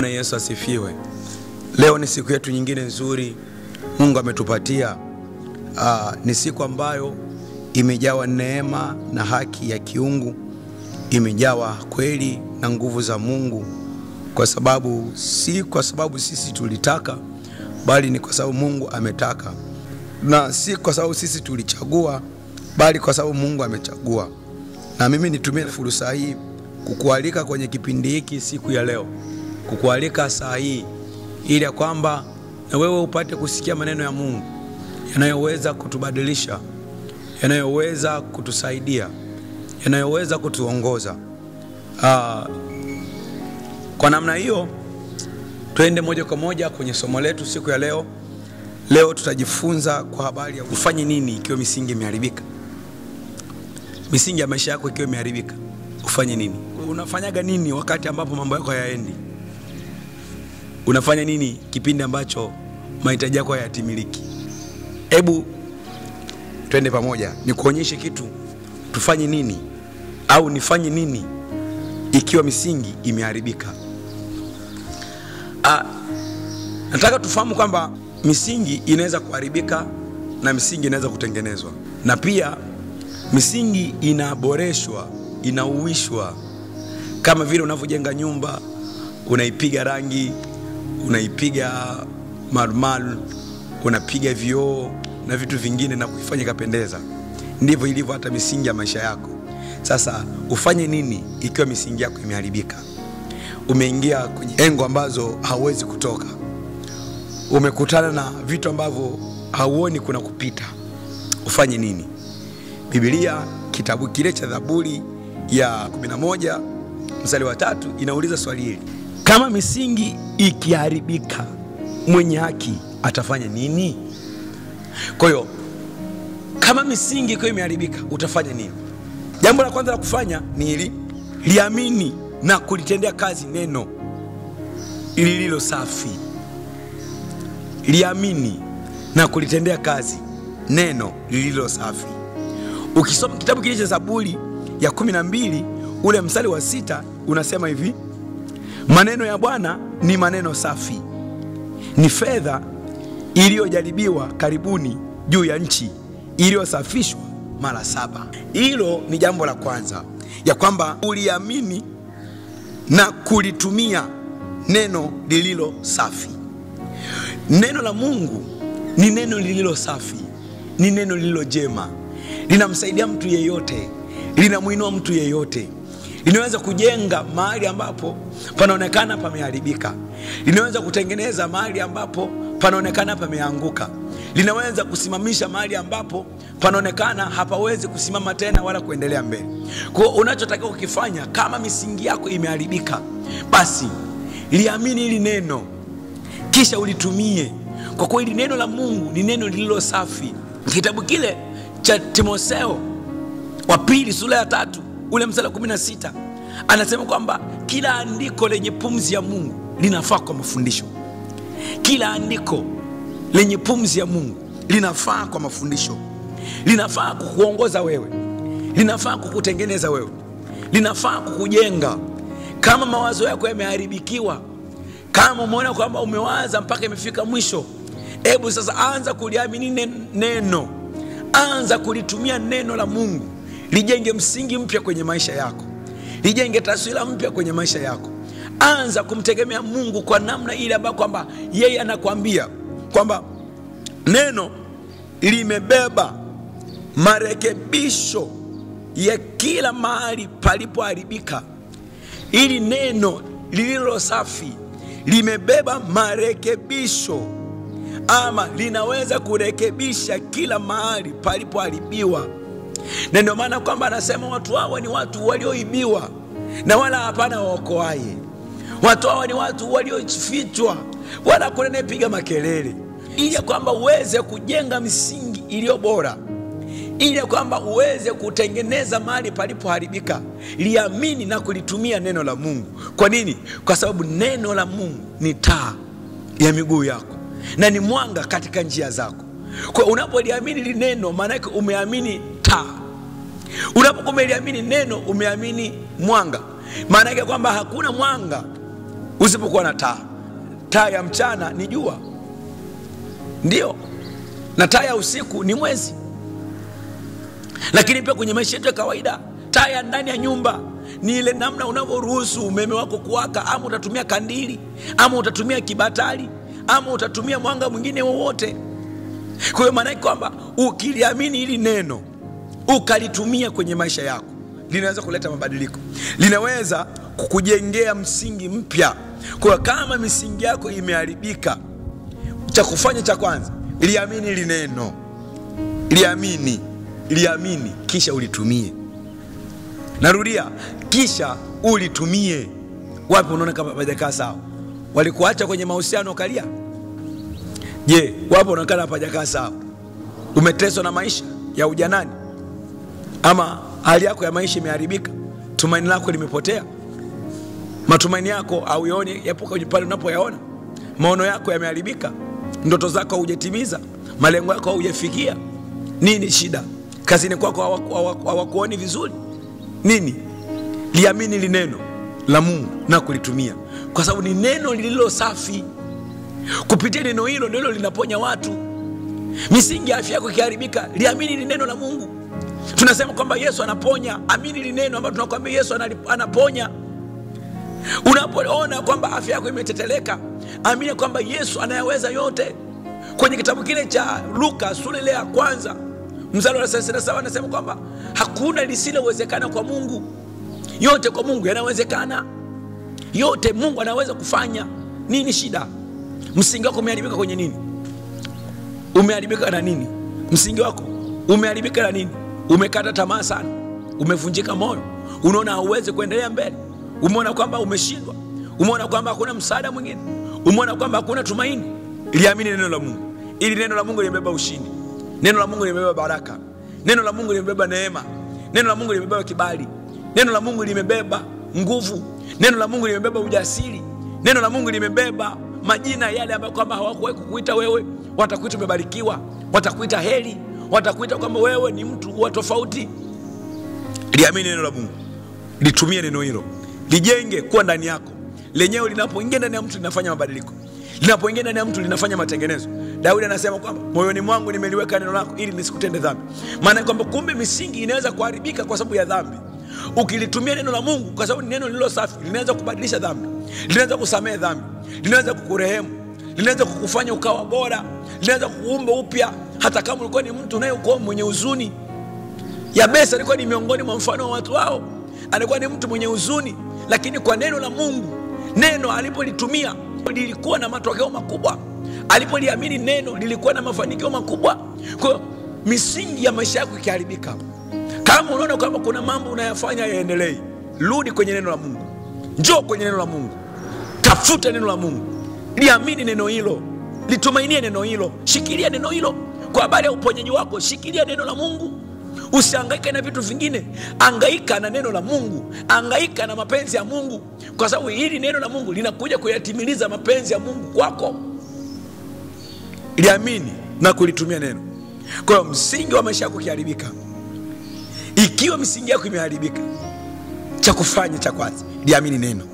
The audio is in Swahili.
Bwana Yesu asifiwe. Leo ni siku yetu nyingine nzuri Mungu ametupatia. Ni siku ambayo imejawa neema na haki ya kiungu, imejawa kweli na nguvu za Mungu, kwa sababu si kwa sababu sisi tulitaka, bali ni kwa sababu Mungu ametaka, na si kwa sababu sisi tulichagua, bali kwa sababu Mungu amechagua. Na mimi nitumie fursa hii kukualika kwenye kipindi hiki siku ya leo, kukualika saa hii ili ya kwamba na wewe upate kusikia maneno ya Mungu yanayoweza kutubadilisha, yanayoweza kutusaidia, yanayoweza kutuongoza. Kwa namna hiyo tuende moja kwa moja kwenye somo letu siku ya leo. Leo tutajifunza kwa habari ya ufanye nini ikiwa misingi imeharibika. Misingi ya maisha yako ikiwa imeharibika, ufanye nini? Unafanyaga nini wakati ambapo mambo yako hayaendi? Unafanya nini kipindi ambacho mahitaji yako hayatimiliki? Hebu twende pamoja nikuonyeshe kitu, tufanye nini au nifanye nini ikiwa misingi imeharibika. Nataka tufahamu kwamba misingi inaweza kuharibika na misingi inaweza kutengenezwa. Na pia misingi inaboreshwa, inauishwa. Kama vile unavyojenga nyumba, unaipiga rangi, unaipiga marumaru, unapiga vioo na vitu vingine na kuifanya ikapendeza. Ndivyo ilivyo hata misingi ya maisha yako. Sasa ufanye nini ikiwa misingi yako imeharibika? Umeingia kwenye engo ambazo hauwezi kutoka. Umekutana na vitu ambavyo hauoni kuna kupita. Ufanye nini? Biblia kitabu kile cha Zaburi ya 11 mstari wa 3 inauliza swali hili: kama misingi ikiharibika, mwenye haki atafanya nini? Kwa hiyo kama misingi ikiwa imeharibika, utafanya nini? Jambo la kwanza la kufanya ni hili: liamini na kulitendea kazi neno lililo safi. Liamini na kulitendea kazi neno lililo safi. Ukisoma kitabu kile cha Zaburi ya 12 ule mstari wa 6 unasema hivi: maneno ya Bwana ni maneno safi, ni fedha iliyojaribiwa karibuni juu ya nchi, iliyosafishwa mara 7. Hilo ni jambo la kwanza, ya kwamba uliamini na kulitumia neno lililo safi. Neno la Mungu ni neno lililo safi, ni neno lililo jema, linamsaidia mtu yeyote, linamuinua mtu yeyote, linaweza kujenga mahali ambapo panaonekana pameharibika, linaweza kutengeneza mahali ambapo panaonekana pameanguka, linaweza kusimamisha mahali ambapo panaonekana hapawezi kusimama tena wala kuendelea mbele. Kwa hiyo unachotakiwa kukifanya kama misingi yako imeharibika, basi liamini hili neno kisha ulitumie, kwa kuwa hili neno la Mungu ni neno lililo safi. Kitabu kile cha Timotheo wa pili sura ya 3 ule mstari wa 16 anasema kwamba kila andiko lenye pumzi ya Mungu linafaa kwa mafundisho. Kila andiko lenye pumzi ya Mungu linafaa kwa mafundisho, linafaa kukuongoza wewe, linafaa kukutengeneza wewe, linafaa kukujenga. Kama mawazo yako yameharibikiwa, kama umeona kwamba umewaza mpaka imefika mwisho, hebu sasa anza kuliamini neno, anza kulitumia neno la Mungu, lijenge msingi mpya kwenye maisha yako, lijenge taswira mpya kwenye maisha yako. Anza kumtegemea Mungu kwa namna ile ambayo kwamba yeye anakuambia kwamba neno limebeba marekebisho ya kila mahali palipoharibika. Ili neno lililo safi limebeba marekebisho, ama linaweza kurekebisha kila mahali palipoharibiwa. Na ndio maana kwamba anasema watu hawa ni watu walioibiwa na wala hapana waokoaye. Watu hawa ni watu waliofichwa, wala hakuna anayepiga makelele. Ili kwamba uweze kujenga misingi iliyo bora, ili kwamba uweze kutengeneza mahali palipoharibika, liamini na kulitumia neno la Mungu. Kwa nini? Kwa sababu neno la Mungu ni taa ya miguu yako na ni mwanga katika njia zako. Kwa unapoliamini li neno, maana yake umeamini taa. Unapokuwa umeliamini neno, umeamini mwanga. Maana yake kwamba hakuna mwanga Usipokuwa na taa, taa ya mchana ni jua, ndio, na taa ya usiku ni mwezi. Lakini pia kwenye maisha yetu ya kawaida, taa ya ndani ya nyumba ni ile namna unavyoruhusu umeme wako kuwaka, ama utatumia kandili, ama utatumia kibatari, ama utatumia mwanga mwingine wowote. Kwa hiyo maana kwamba ukiliamini hili neno ukalitumia kwenye maisha yako, linaweza kuleta mabadiliko, linaweza kukujengea msingi mpya. Kwa hiyo kama misingi yako imeharibika, cha kufanya cha kwanza, liamini hili neno, liamini, liamini kisha ulitumie. Narudia, kisha ulitumie. Wapi unaona kama hapajakaa sawa? Walikuacha kwenye mahusiano ukalia? Je, wapi unaona hapajakaa sawa? Umeteswa na maisha ya ujanani, ama hali yako ya maisha imeharibika, tumaini lako limepotea, matumaini yako hauyaoni yapo pale unapoyaona, maono yako yameharibika, ndoto zako hujatimiza, malengo yako hujafikia. Nini shida? Kazini kwako hawakuoni vizuri. Nini? Liamini li neno la Mungu na kulitumia, kwa sababu ni neno lililo safi. Kupitia neno hilo ndilo linaponya watu. Misingi ya afya yako ikiharibika, liamini li neno la Mungu. Tunasema kwamba Yesu anaponya, amini li neno ambalo tunakwambia Yesu anaponya. Unapoona kwamba afya yako imeteteleka, amini kwamba Yesu anayaweza yote. Kwenye kitabu kile cha Luka sura ile ya kwanza mstari wa 37 anasema kwamba hakuna lisilowezekana kwa Mungu. Yote kwa Mungu yanawezekana. Yote Mungu anaweza kufanya. Nini shida? Msingi wako umeharibika kwenye nini? Umeharibika na nini? Msingi wako umeharibika na nini? Umekata tamaa sana, umevunjika moyo, unaona hauwezi kuendelea mbele, umeona kwamba umeshindwa, umeona kwamba hakuna msaada mwingine, umeona kwamba hakuna tumaini. Liamini neno la Mungu. Ili neno la Mungu limebeba ushindi. Neno la Mungu limebeba baraka. Neno la Mungu limebeba neema. Neno la Mungu limebeba kibali. Neno la Mungu limebeba nguvu. Neno la Mungu limebeba ujasiri. Neno la Mungu limebeba majina yale ambayo kwamba hawakuwahi kukuita wewe, watakuita umebarikiwa, watakuita heri, watakuita kwamba wewe ni mtu wa tofauti. Liamini neno la Mungu. Litumie neno hilo. Lijenge kuwa ndani yako. Lenyewe linapoingia ndani ya mtu linafanya mabadiliko. Linapoingia ndani ya mtu linafanya matengenezo. Daudi anasema kwamba moyoni mwangu nimeliweka neno lako ili nisikutende dhambi. Maana kwamba kumbe misingi inaweza kuharibika kwa sababu ya dhambi. Ukilitumia neno la Mungu, kwa sababu ni neno lililo safi, linaweza kubadilisha dhambi, linaweza kusamehe dhambi, linaweza kukurehemu, linaweza kukufanya ukawa bora, linaweza kukuumba upya hata kama ulikuwa ni mtu unayekuwa mwenye huzuni. Yabesi alikuwa ni miongoni mwa mfano wa watu wao. Alikuwa ni mtu mwenye huzuni, lakini kwa neno la Mungu, neno alipolitumia lilikuwa na matokeo makubwa. Alipoliamini neno lilikuwa na mafanikio makubwa. Kwa hiyo misingi ya maisha yako ikiharibika, kama unaona kwamba kuna mambo unayafanya yaendelee, rudi kwenye neno la Mungu. Njoo kwenye neno la Mungu. Tafuta neno la Mungu. Liamini neno hilo. Litumainie neno hilo. Shikilia neno hilo. Kwa habari ya uponyaji wako, shikilia neno la Mungu. Usihangaike na vitu vingine. Hangaika na neno la Mungu. Hangaika na mapenzi ya Mungu, kwa sababu hili neno la Mungu linakuja kuyatimiliza mapenzi ya Mungu kwako. Liamini na kulitumia neno. Kwa hiyo msingi wa maisha yako ukiharibika, ikiwa misingi yako imeharibika, cha kufanya cha kwanza, liamini neno.